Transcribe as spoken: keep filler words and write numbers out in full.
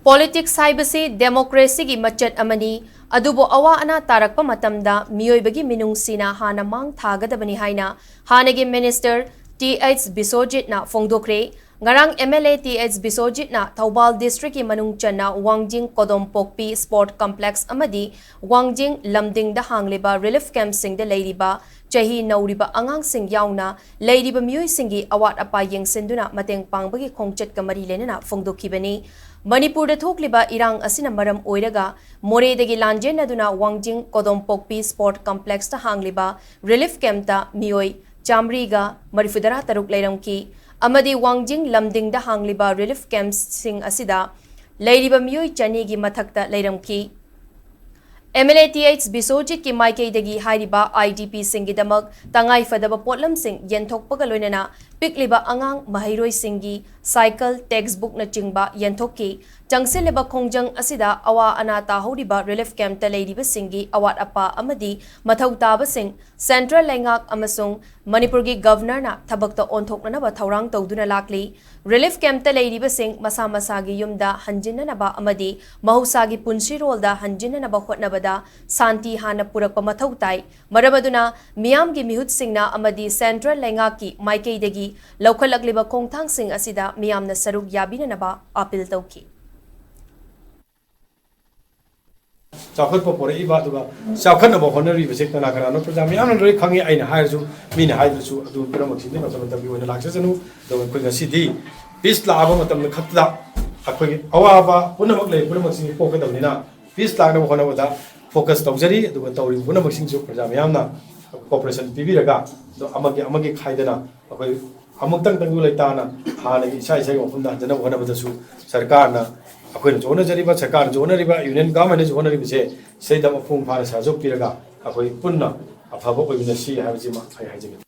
Politics ꯍꯥꯏꯕꯁꯤ ꯗꯦꯃꯣꯀ꯭ꯔꯦꯁꯤꯒꯤ ꯃꯆꯠ ꯑꯃꯅꯤ, ꯑꯗꯨꯕꯨ ꯑꯋꯥ ꯑꯅꯥ ꯇꯥꯔꯛꯄ ꯃꯇꯝꯗ ꯃꯤꯑꯣꯏꯕꯒꯤ ꯃꯤꯅꯨꯡꯁꯤꯅ ꯍꯥꯟꯅ ꯃꯥꯡ ꯊꯥꯒꯗꯕꯅꯤ ꯍꯥꯏꯅ ꯍꯥꯟꯅꯒꯤ ꯃꯤꯅꯤꯁꯇꯔ ꯇꯤ ꯑꯩꯆ ꯕꯤꯁꯣꯖꯤꯠꯅ ꯐꯣꯡꯗꯣꯛꯈ꯭ꯔꯦ꯫ ꯉꯔꯥꯡ M L A T H ꯕꯤꯁꯣꯖꯤꯠꯅ ꯊꯧꯕꯥꯜ ꯗꯤꯁꯇ꯭ꯔꯤꯛꯀꯤ ꯃꯅꯨꯡ ꯆꯟꯅ ꯋꯥꯡꯖꯤꯡ ꯀꯣꯗꯣꯝꯄꯣꯛꯄꯤ ꯁ꯭ꯄꯣꯔꯠ ꯀꯝꯄ꯭ꯂꯦꯛꯁ ꯑꯃꯗꯤ ꯋꯥꯡꯖꯤꯡ ꯂꯝꯗꯤꯡꯗ ꯍꯥꯡꯂꯤꯕ ꯔꯤꯂꯤꯐ ꯀꯦꯝꯞꯁꯤꯡꯗ ꯂꯩꯔꯤꯕ ꯆꯍꯤ ꯅꯧꯔꯤꯕ ꯑꯉꯥꯡꯁꯤꯡ ꯌꯥꯎꯅ ꯂꯩꯔꯤꯕ ꯃꯤꯑꯣꯏꯁꯤꯡꯒꯤ ꯑꯋꯥꯠ ꯑꯄꯥ ꯌꯦꯡꯁꯤꯟꯗꯨꯅ ꯃꯇꯦꯡ ꯄꯥꯡꯕꯒꯤ ꯈꯣꯡꯆꯠꯀ ꯃꯔꯤ ꯂꯩꯅꯅ ꯐꯣꯡꯗꯣꯛꯈꯤꯕꯅꯤ꯫ ꯃꯅꯤꯄꯨꯔꯗ ꯊꯣꯛꯂꯤꯕ ꯏꯔꯥꯡ ꯑꯁꯤꯅ ꯃꯔꯝ ꯑꯣꯏꯔꯒ ꯃꯣꯔꯦꯗꯒꯤ ꯂꯥꯟꯖꯦꯟꯅꯗꯨꯅ ꯋꯥꯡꯖꯤꯡ ꯀꯣꯗꯣꯝꯄꯣꯛꯄꯤ ꯁ꯭ꯄꯣꯔꯠ ꯀꯝꯄ꯭ꯂꯦꯛꯁꯇ ꯍꯥꯡꯂꯤꯕ ꯔꯤꯂꯤꯐ ꯀꯦꯝꯞꯇ ꯃꯤꯑꯣꯏ ꯆꯥꯃꯔꯤꯒ ꯃꯔꯤꯐꯨꯇꯔꯥ ꯇꯔꯨꯛ ꯂꯩꯔꯝꯈꯤ ꯑꯃꯗꯤ ꯋꯥꯡꯖꯤꯡ ꯂꯝꯗꯤꯡꯗ ꯍꯥꯡꯂꯤꯕ ꯔꯤꯂꯤꯐ ꯀꯦꯝꯞꯁꯤꯡ ꯑꯁꯤꯗ ꯂꯩꯔꯤꯕ ꯃꯤꯑꯣꯏ ꯆꯅꯤꯒꯤ ꯃꯊꯛꯇ ꯂꯩꯔꯝꯈꯤ꯫ M L A T H ꯕꯤꯁꯣꯖꯤꯠꯀꯤ ꯃꯥꯏꯀꯩꯗꯒꯤ ꯍꯥꯏꯔꯤꯕ ꯑꯥꯏ ꯗꯤ ꯄꯤꯁꯤꯡꯒꯤꯗꯃꯛ ꯇꯉꯥꯏꯐꯗꯕ ꯄꯣꯠꯂꯝꯁꯤꯡ ꯌꯦꯟꯊꯣꯛꯄꯒ ꯂꯣꯏꯅꯅ ꯄꯤꯛꯂꯤꯕ ꯑꯉꯥꯡ ꯃꯍꯩꯔꯣꯏꯁꯤꯡꯒꯤ ꯁꯥꯏꯀꯜ, ꯇꯦꯛꯁꯕꯨꯛꯅꯆꯤꯡꯕ ꯌꯦꯟꯊꯣꯛꯈꯤ꯫ ꯆꯪꯁꯤꯜꯂꯤꯕ ꯈꯣꯡꯖꯪ ꯑꯁꯤꯗ ꯑꯋꯥ ꯑꯅꯥ ꯇꯥꯍꯧꯔꯤꯕ ꯔꯤꯂꯤꯐ ꯀꯦꯝꯞꯇ ꯂꯩꯔꯤꯕꯁꯤꯡꯒꯤ ꯑꯋꯥꯠ ꯑꯄꯥ ꯑꯃꯗꯤ ꯃꯊꯧ ꯇꯥꯕꯁꯤꯡ ꯁꯦꯟꯇ꯭ꯔꯦꯜ ꯂꯩꯉꯥꯛ ꯑꯃꯁꯨꯡ ꯃꯅꯤꯄꯨꯔꯒꯤ ꯒꯚꯔꯅꯔꯅ ꯊꯕꯛꯇ ꯑꯣꯟꯊꯣꯛꯅꯅꯕ ꯊꯧꯔꯥꯡ ꯇꯧꯗꯨꯅ ꯂꯥꯛꯂꯤ꯫ ꯔꯤꯂꯤꯐ ꯀꯦꯝꯞꯇ ꯂꯩꯔꯤꯕꯁꯤꯡ ꯃꯁꯥ ꯃꯁꯥꯒꯤ ꯌꯨꯝꯗ ꯍꯟꯖꯤꯟꯅꯅꯕ ꯑꯃꯗꯤ ꯃꯍꯧꯁꯥꯒꯤ ꯄꯨꯟꯁꯤꯔꯣꯜꯗ ꯍꯟꯖꯤꯟꯅꯅꯕ ꯍꯣꯠꯅꯕꯗ ꯁꯥꯟꯇꯤ ꯍꯥꯟꯅ ꯄꯨꯔꯛꯄ ꯃꯊꯧ ꯇꯥꯏ꯫ ꯃꯔꯝ ꯑꯗꯨꯅ ꯃꯤꯌꯥꯝꯒꯤ ꯃꯤꯍꯨꯠꯁꯤꯡꯅ ꯑꯃꯗꯤ ꯁꯦꯟꯇ꯭ꯔꯦꯜ ꯂꯩꯉꯥꯛꯀꯤ ꯃꯥꯏꯀꯩꯗꯒꯤ ꯂꯧꯈꯠꯂꯛꯂꯤꯕ ꯈꯣꯡꯊꯥꯡꯁꯤꯡ ꯑꯁꯤꯗ ꯃꯤꯌꯥꯝꯅ ꯁꯔꯨꯛ ꯌꯥꯕꯤꯅꯅꯕ ꯑꯥꯄꯤꯜ ꯇꯧꯈꯤ꯫ ꯆꯥꯎꯈꯠꯄ ꯄꯣꯔꯛꯏꯕ ꯑꯗꯨꯒ ꯆꯥꯎꯈꯠꯅꯕ ꯍꯣꯠꯅꯔꯤꯕꯁꯦ ꯀꯅꯥ ꯀꯅꯥꯅꯣ? ꯄ꯭ꯔꯖꯥ ꯃꯌꯥꯝꯅ ꯂꯣꯏ ꯈꯪꯉꯤ, ꯑꯩꯅ ꯍꯥꯏꯔꯁꯨ, ꯃꯤꯅ ꯍꯥꯏꯗ꯭ꯔꯁꯨ, ꯑꯗꯨ ꯄꯨꯝꯅꯃꯛꯁꯤꯗꯤ ꯃꯇꯝ ꯃꯇꯝꯒꯤ ꯑꯣꯏꯅ ꯂꯥꯛꯆꯁꯅꯨ꯫ ꯑꯗꯨꯒ ꯑꯩꯈꯣꯏ ꯉꯁꯤꯗꯤ ꯄꯤꯁ ꯂꯥꯛꯑꯕ ꯃꯇꯝꯗ ꯈꯛꯇꯗ ꯑꯩꯈꯣꯏꯒꯤ ꯑꯋꯥꯕ ꯄꯨꯝꯅꯃꯛ ꯂꯩ, ꯄꯨꯝꯅꯃꯛꯁꯤ ꯀꯣꯛꯀꯗꯕꯅꯤꯅ ꯄꯤꯁ ꯂꯥꯛꯅꯕ ꯍꯣꯠꯅꯕꯗ ꯐꯣꯀꯁ ꯇꯧꯖꯔꯤ꯫ ꯑꯗꯨꯒ ꯇꯧꯔꯤꯕ ꯄꯨꯝꯅꯃꯛꯁꯤꯡꯁꯨ ꯄ꯭ꯔꯖꯥ ꯃꯌꯥꯝꯅ ꯀꯣꯑꯣꯄꯔꯦꯁꯟ ꯄꯤꯕꯤꯔꯒ, ꯑꯗꯣ ꯑꯃꯒꯤ ꯑꯃꯒꯤ ꯈꯥꯏꯗꯅ ꯑꯩꯈꯣꯏ ꯑꯃꯨꯛꯇꯪ ꯇꯪꯗꯨ ꯂꯩꯇꯥꯅ ꯍꯥꯟꯅꯒꯤ ꯏꯁꯥ ꯏꯁꯥꯒꯤ ꯋꯥꯐꯝꯗ ꯍꯟꯖꯅꯕ ꯍꯣꯠꯅꯕꯗꯁꯨ ꯁꯔꯀꯥꯔꯅ ꯑꯩꯈꯣꯏꯅꯁꯨ ꯍꯣꯠꯅꯖꯔꯤꯕ, ꯁꯔꯀꯥꯔꯅꯁꯨ ꯍꯣꯠꯅꯔꯤꯕ, ꯌꯨꯅꯤꯌꯟ ꯒꯚꯔꯟꯃꯦꯟꯅꯁꯨ ꯍꯣꯠꯅꯔꯤꯕꯁꯦ ꯁꯤꯗꯩꯗ ꯃꯄꯨꯡ ꯐꯥꯅ ꯁꯍꯖꯣꯛ ꯄꯤꯔꯒ ꯑꯩꯈꯣꯏ ꯄꯨꯟꯅ ꯑꯐꯕ ꯑꯣꯏꯃꯤꯟꯅꯁꯤ ꯍꯥꯏꯕꯁꯤꯃ ꯑꯩ ꯍꯥꯏꯖꯒꯦ꯫